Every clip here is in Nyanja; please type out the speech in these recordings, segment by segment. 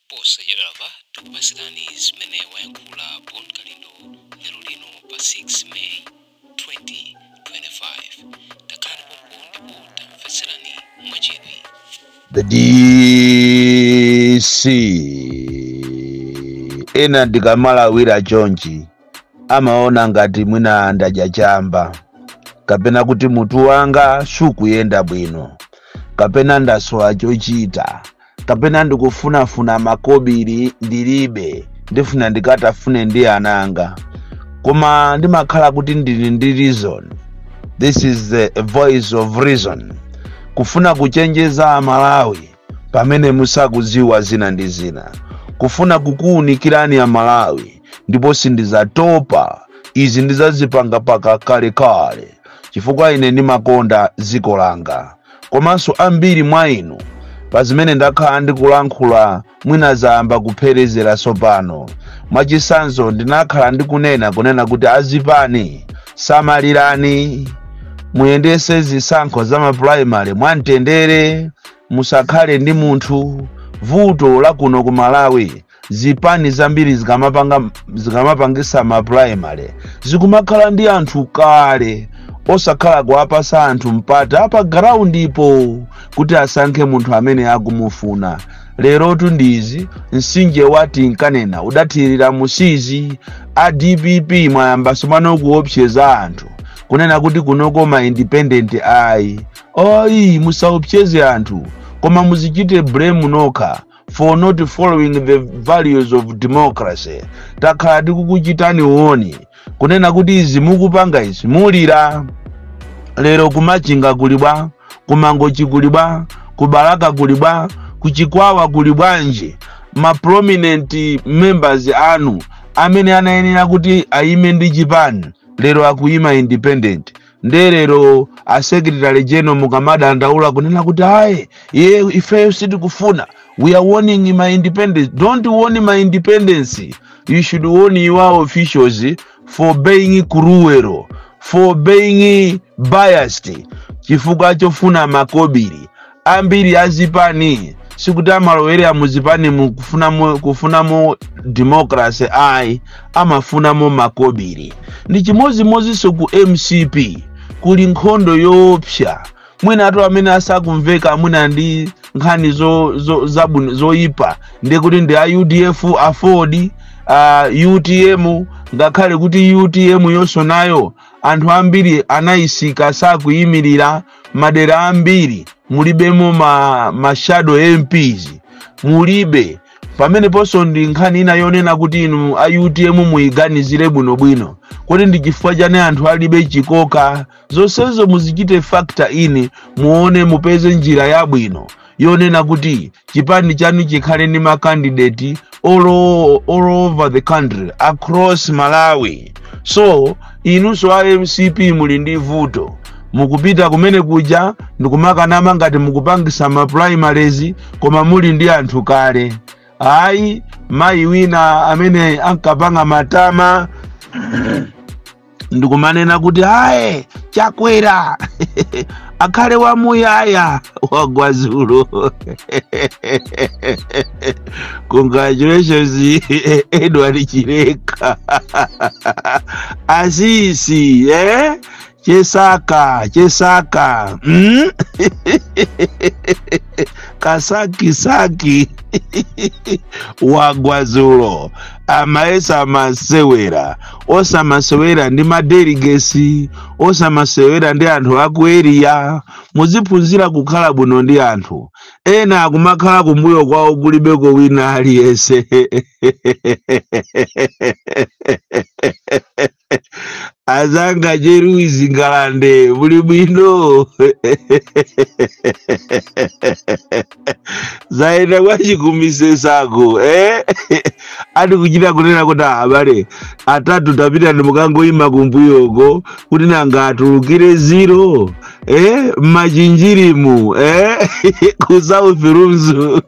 Posachedwapa tikupatsirani zimene wayankhula Bon Kalindo lero lino pa 6 May 2025. Takhalani pompo ndipo tamvetserani mwachidwi. The DC, ena ndikamalawira chonchi amaona ngati mwina ndadya chamba, kapena kuti mutu wanga sukuyenda bwino, kapena ndasowa chochita, kapena ndikufunafuna makobiri ndilibe, ndifuna ndikatafune ndi ananga. Koma ndimakhala kuti ndili ndi reason. This is the voice of reason, kufuna kuchenjeza Amalawi pamene musakudziwa zina ndi zina, kufuna kukuwunikirani Amalawi. Ndipo sindizatopa, izi ndizazipanga paka kalekale, chifukwa ine ndimakonda dziko langa. Komanso ambiri mwa inu pa zimene ndakhala ndikulankhula mwina zayamba kupherezera tsopano. Mwachitsanzo, ndinakhala ndikunena kunena kuti azipani, samalirani, muyendese zisankho za maprimary mwamtendere, musakhale ndi munthu. Vuto la kuno ku Malawi, zipani zambiri zikamapangisa maprimary zikumakhala ndi anthu kale, osakhala kuwapasa anthu mpata pa groundipo kuti asankhe munthu amene akumufuna. Lerotu ndizi mtsinje wati nkanena udathirira musizi. A DPP mwayamba tsopano kuopseza anthu kunena kuti kunoko ma independent ayi. Oyi, musaopseze anthu, koma muzichite blame nokha for not following the values of democracy. Takhala tikukuchitani uoni kunena kuti izi mukupanga izi mulira. Lero kumachinga kuli bwa, kumangochi kuli bwa, kubalaka kuli bwa, kuchikwawa kuli bwanji? Ma prominent members anu amene anayenera kuti ayime ndi chipani lero akuyima independent. Nde lero a secretary general mukamadandaula kunena kuti ayi, iye ifeyo sitikufuna, we are warning my independence. Don't warn my independence, you should warn your officials for being cruel, for being biased, chifukwa chofuna makobiri. Ambiri azipani sikuti amalowera muzipani kufunamo democracy ayi, amafunamo makobiri. Ndi chimodzimodzinso ku MCP, kuli nkhondo yoopsa. Mwinatu amene asakumveka mwina ndi nkhani zoyipa ndi kuti ndi a UDF, AFORD, UTM. Ngakhale kuti UTM yonso nayo anthu ambiri anayisika, sakuyimirira madera ambiri, mulibemo ma shadow MPs, mulibe. Pameneponso ndi nkhani ina yonena kuti inu a UTM muyiganizire bwinobwino kuti ndi chifukwa chani anthu alibe chikoka. Zonsezo muzichite factor in, muone, mupeze njira yabwino yonena kuti chipani chanu chikhale ndi macandidate all over the country, across Malawi. So inunso a MCP muli ndi vuto, mukupita kumene kuja ndikumakanama ngati mukupangisa ma primaries, koma muli ndi anthu kale. Ayi, mayi wina amene ankapanga matama ndikumanena kuti aye Chakwera akhale wamuyaya, wagwa dzulo. Congratulations, Edward Chileka asisi, eh? Chesaka chesaka, Kasakisaki wagwa dzulo. Amayesa amasewera, osamasewera ndi madelegates, osamasewera ndi anthu aku area. Muziphunzira kukhala bwino ndi anthu. Ena akumakhala kumbuyo kwawo kulibeko wina aliyense. Azanga Cheruizi Ngalande, muli bwino? Zaenda kwachikumisesako, eh? Ati kuchita kunena kuti abale atatu tapita ndimukangoyima kumbuyoko kuti nanga atulukire zero, eh? Machinjirimu, eh? Ku South Lunzu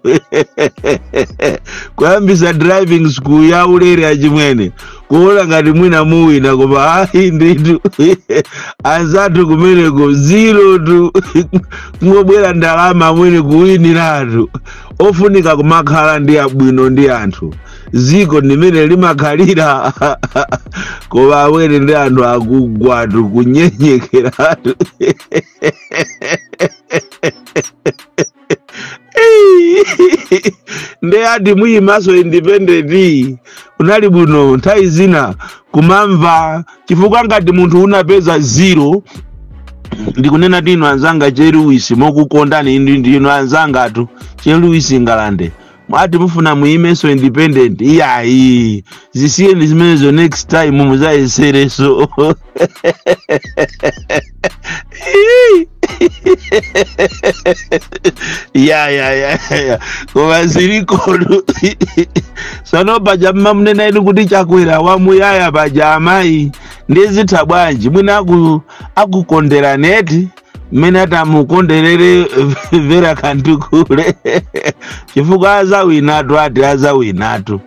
kuyambisa driving school ya ulere achimwene. Kuona ngati mwina muwina, koma ayi ndithu, anzathu kumeneko zero tu, kungobwera ndalama mwene kuwiniratu. Ofunika kumakhala ndi abwino ndi anthu, ziko ndimene limakhalira. Koma awene ndi anthu akugwatu kunyenyekeratu. Ndi ati muyimaso independent, unali bwino nthawi zina kumamva, chifukwa ngati munthu unapeza zero. Ndikunena tino anzanga Cheluwisi, mokukondani indi ndino anzangatu Cheluwisi Ngalande, ati mufuna muyimenso independent, iyayi, zisiyeni zimenezo, next time muzayesereso. Ya, koma zilikodu sono paja mmamunena inu kuti Chakwera wamuyaya paja amayi ndizitha bwanji? Mwina akukondera neti mmene atamukonderere Vera Kantukule, chifukwa azawinatu, ati azawinatu.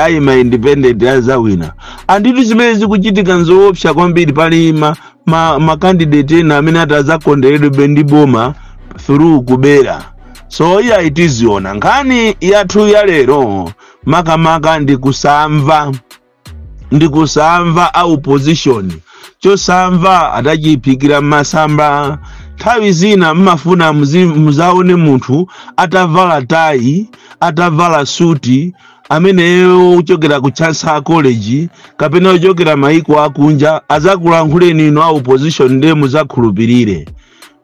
Ayima independent azawina. Anditu zimene zikuchitika nzoopsa kwambiri. Pali ma candidate ena amene ati azakonderedwe ndi boma through kubera. So iya, itiziona. Nkhani yathu ya lero makamaka ndikusamva, ndikusamva a opposition. Chosamva adachiphikira m'masamba. Nthawi zina mmafuna muzaone munthu atavala tayi, atavala suti, ameneyo kuchokera ku Chancellor College kapena kuchokera maiko akunja, azakulankhuleni inu a opposition, ndiye muzakhulupirire.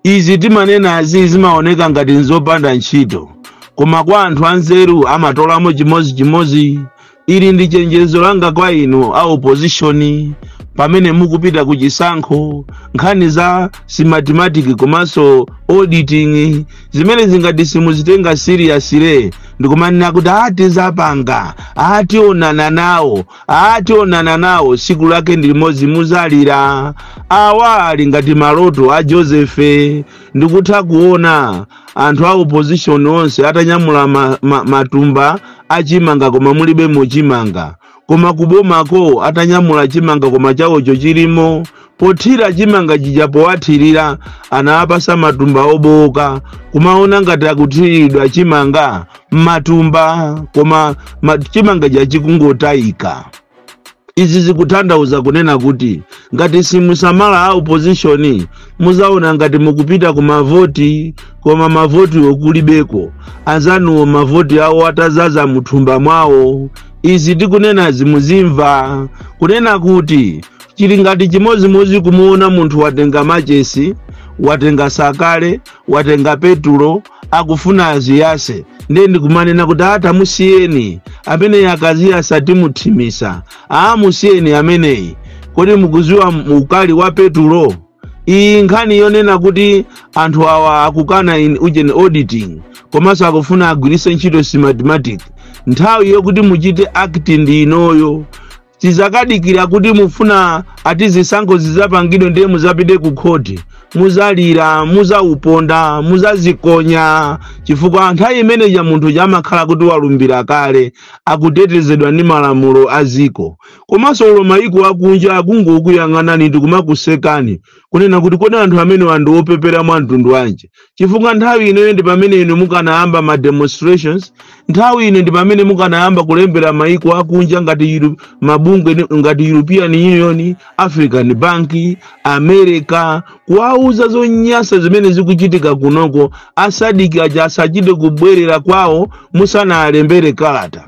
Izi timanenazi zimaoneka ngati nzopanda ntchito, koma kwa anthu anzeru amatolamo chimozchimozi. Ili ndi chenjezo langa kwa inu a opposition pamene mukupita ku chisankho. Nkhani za Smartmatic komanso auditing zimene zingati simuzitenga seriously, ndikumanena kuti ati zapanga, ationana nawo, ationana nawo, siku lake ndi limodzi muzalira. Awa ali ngati maloto a Josefe. Ndikutha kuona anthu a opposition onse atanyamula matumba achimanga koma mulibe muchimanga, koma kubomako atanyamula chimanga koma chawocho chilimo. Pothira chimanga chija, powathirira anawapasa matumba obowoka, kumaona ngati akuthiridwa chimanga m'matumba, koma chimanga chachikungotayika. Izi zikutanthauza kunena kuti ngati simusamala a opposition, muzaona ngati mukupita ku mavoti, koma mavotiwo kulibeko, anzanuwo mavoti awo atazaza muthumba mwawo. Izi tikunenazi muzimva kunena kuti chili ngati chimozimozi kumuona munthu watenga machesi, watenga sakale, watenga petulo, akufuna aziyase, ndiye ndikumanena kuti atamusiyeni ameneyi, akaziyasa timuthimisa, aamusiyeni ameneyi. Kodi mukuziwa ukali wa petulo? Iyi nkhani yonena kuti anthu awa akukana in ujeni auditing komanso akufuna agwiritse ntchito Smartmatic, nthawi yokuti muchite act ndi inoyo. Tizakadikira kuti mufuna ati zisankho zizapangidwe ndiye muzapite ku khoti, muzalira, muzauponda, muzazikonya, chifukwa nthawi imeneja munthu chamakhala kuti walumbira kale, akutetezedwa ndi malamulo a ziko. Komanso ulo mayiko akunja akungokuyang'anani ndikumakusekani kunena kuti kodi anthu amene ndi opepera mwa mtundu wanji? Chifukwa nthawi inoyo ndi pamene inu mukanayamba ma demonstrations, nthawi ino ndi pamene mukanayamba kulembera mayiko akunja ngati mabungwe ngati European Union, African Bank, America, kuwauza zonyasa zimene zikuchitika kunoko. Asadiki aja asachite kubwerera kwawo musanalembere kalata.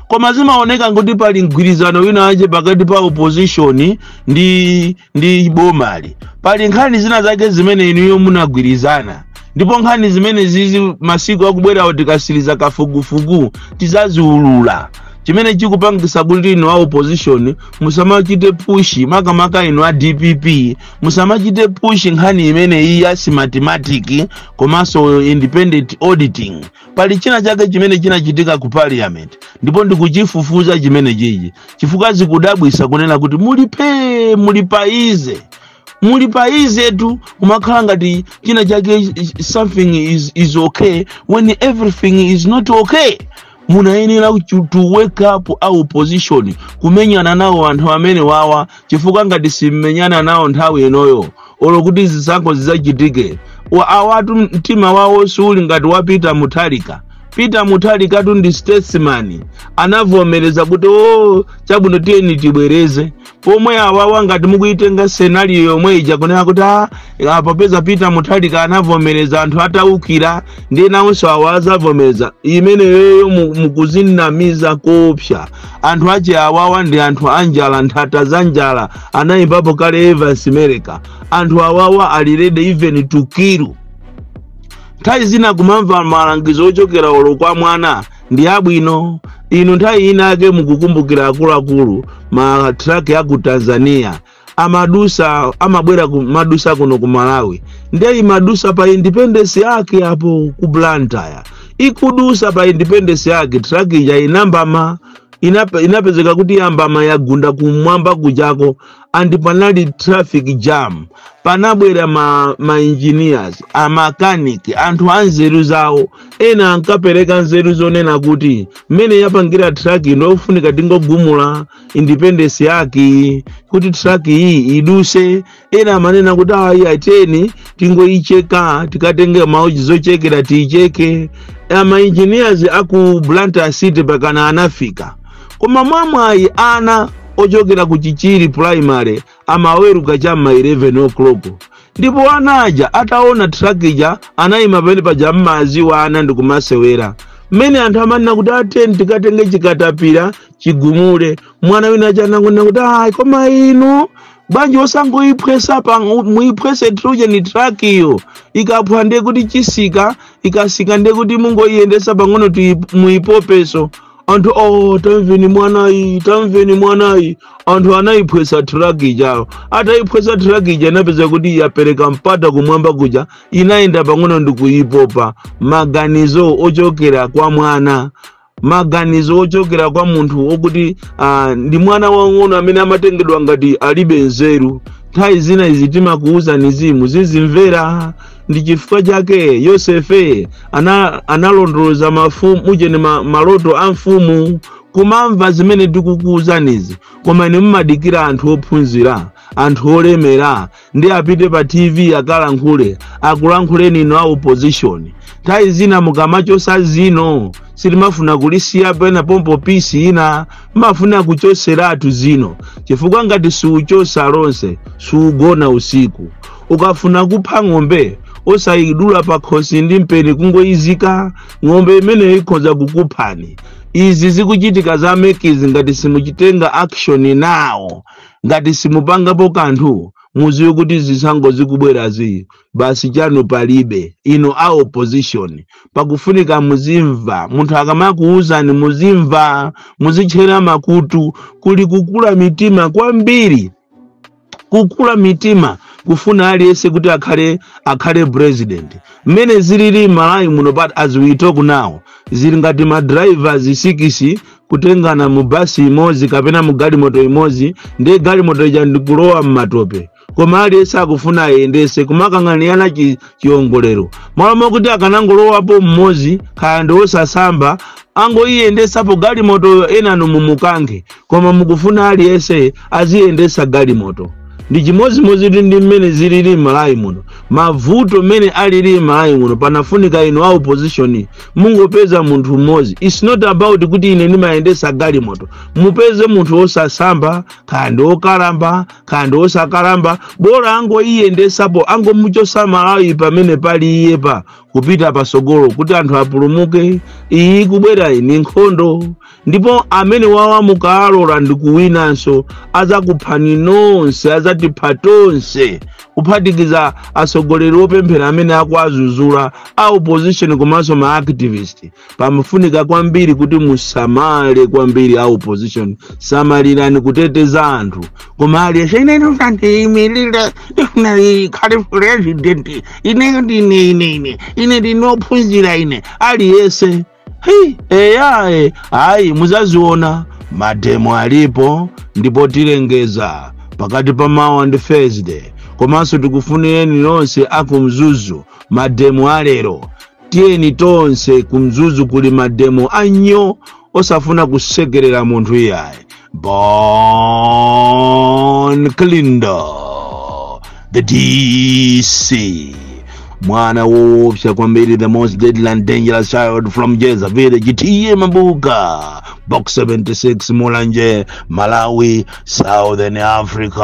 Koma zimaoneka kuti pali mgwirizano wina ache pakati pa opposition ndi bomali. Pali nkhani zina zake zimene inuyo munagwirizana, ndipo nkhani zimene zizi masiku akubwerawo tikasiriza kafukufuku tizaziulula. Chimene chikupangisa kuti inu a opposition musamachite push, makamaka inu a DPP, musamachite push nkhani imene iyi ya Smartmatic komanso independent auditing, pali china chake chimene chinachitika ku parliament, ndipo ndikuchifufuza chimene chichi, chifukwa zikudabwisa kunena kuti mulipe muli paize, muli paizetu, kumakhala ngati china chake, something is okay when everything is not okay. Munayenera to wake up a opposition, kumenyana nawo anthu amene wawa, chifukwa ngati simmenyana nawo nthawi inoyo, olo kuti zisankho zidzachitike, awatu mtima wawo suli ngati wa Peter Mutharika. Peter Mutharikatu ndi statesman, anavomereza kuti, "O, chabwino, tiyeni tibwereze." Pomwe awawa, ngati mukuitenga scenario yomwe ija, kunena kuti, "Ah, popeza Peter Mutharika anavomereza anthu atawukira, ndiye nawonso awa azavomereza," imeneyoyo mukuzinamiza koopsa. Anthu ache awawa ndi anthu anjala, nthata za njala. Anayimbapo kale Evans Mereka. Anthu awawa ali ready even to kill. Nthawi zina kumamva malangizo ochokera olo kwa mwana ndi abwino. Inu, nthawi ina ake mukukumbukira, akuluakulu, ma truck aku Tanzania amadusa, amabwera madusa kuno ku Malawi, ndiye imadusa pa Independence yake apo ku Blantyre. Ikudusa pa Independence yake, truck ija inambama, inapezeka kuti yambama, yagunda kumwamba kujako, and panali traffic jam. Panabwera ma engineers, amakaniki, anthu anzeru zawo. Ena ankapereka nzeru zonena kuti mmene yapangira truck ndofunika tingogumula Independence yake kuti truck iyi iduse. Ena amanena kuti, "Ayi, ateni tingoyicheka, tikatenge mauchi zochekera tiyicheke." Ama engineers aku Blantyre City pakana anafika, koma mwamwayi ana ochokera ku Chichiri Primary amaweruka cham'ma 11 o'clock, ndipo ana aja ataona truck ija anayima pamene paja mmaziwa ana ndikumasewera. Mmene anthu amanena kuti, "Ateni tikatenge chikatapira chigumule," mwana wina aja anangonena kuti, "Ayi, koma inu bwanji osangoyiphwesa pa muyiphwese trujeni truck iyo? Ikaphwa ndiye kuti chisika, ikasika ndiye kuti mungoyiyendesa pang'ono, muyipopeso." Anthu, "Oh, tamveni mwanayi, tamveni mwanayi." Anthu anayiphwesa truck ijayo. Atayiphwesa truck ija, inapeza kuti yapereka mpata kumwamba kuja, inayenda pang'ono ndikuyipopa. Maganizo ochokera kwa mwana, maganizo ochokera kwa munthu wokuti ndi mwana wang'ono amene amatengedwa ngati alibe nzeru. Nthawi zina izi timakuwuzani zimu zizimvera. Ndi chifukwa chake Yosefe analondoloza mafumu mujeni maloto a mfumu. Kumamva zimene tikukuwuzanizi, koma ine mmadikira anthu ophunzira, anthu olemera ndi apite pa TV akalankhule, akulankhuleni inu a opposition. Nthawi zina mukamachosa zino, sitimafuna kulisiya pena pompo pisi ina, mmafuna kuchoseratu zino, chifukwa ngati siuchosa lonse siugona usiku. Ukafuna kupha ng'ombe, osayidula pakhosi ndi mpeni kungoyizika. Ng'ombe imeneyo ikhoza kukuphani. Izi zikuchitika za MEC zi, ngati simuchitenga action now, ngati simupangapo kanthu, muziwe kuti zisankho zikubwerazi basi chanu palibe. Ino a opposition, pakufunika muzimva. Munthu akamakuwuzani muzimva, muzitchera makutu. Kuli kukula mitima kwambiri, kukula mitima, kufuna aliyense kuti akhale president. Mmene zilili Malawi muno, but as we talk now, zili ngati ma drivers 6 kutengana mu basi imodzi kapena mu galimoto imodzi, ndiye galimoto ija ndikulowa mmatope, koma aliyense akufuna ayendese, kumakang'anirana chiongolero, malo mokuti akanangolowapo mmodzi, kaya ndi osasamba, angoyiyendesapo galimotoyo, enanu mumukankhe. Koma mukufuna aliyense aziyendesa galimoto. Ndi chimodzimodzi ndi mmene zilili m'Malawi muno. Mavuto mmene alili m'Malawi muno, panafunika inu a opposition mungopeza munthu mmodzi. It's not about kuti ine ndimayendesa galimoto. Mupeze munthu osasamba, kaya ndi okalamba, kaya ndi osakalamba, bola angoyiyendesapo, angomuchosa Malawi pamene pali iye pa kupita pasogolo, kuti anthu apulumuke. Iyi ikubwera ni nkhondo, ndipo amene wawa mukalola ndikuwinanso, azakuphani nonse, azatipha tonse, kuphatikiza atsogoleri opemphera amene akuazuzula a opposition komanso ma activist. Pamafunika kwambiri kuti musamale kwambiri a opposition, samalirani kuteteza anthu. Koma aliyense, "Ine ndiyimirire, ndifuna ikhale president, ine ndine, ine ine ine ndinophunzira ine," aliyense, hei, eyae, hayi, muzaziona. Mademo alipo, ndipo tilengeza pakati pa mawa ndi Thursday. Komanso tikufunireni nonse aku Mzuzu, mademo alero. Tiyeni tonse kumzuzu, kuli mademo anyo, osafuna kusekerera munthu iyayi. Bon Kalindo, the DC, mwana woopsa kwambiri, the most deadly and dangerous child from Jeza Village, T/A Mabuka, Box 76, Mulanje, Malawi, Southern Africa.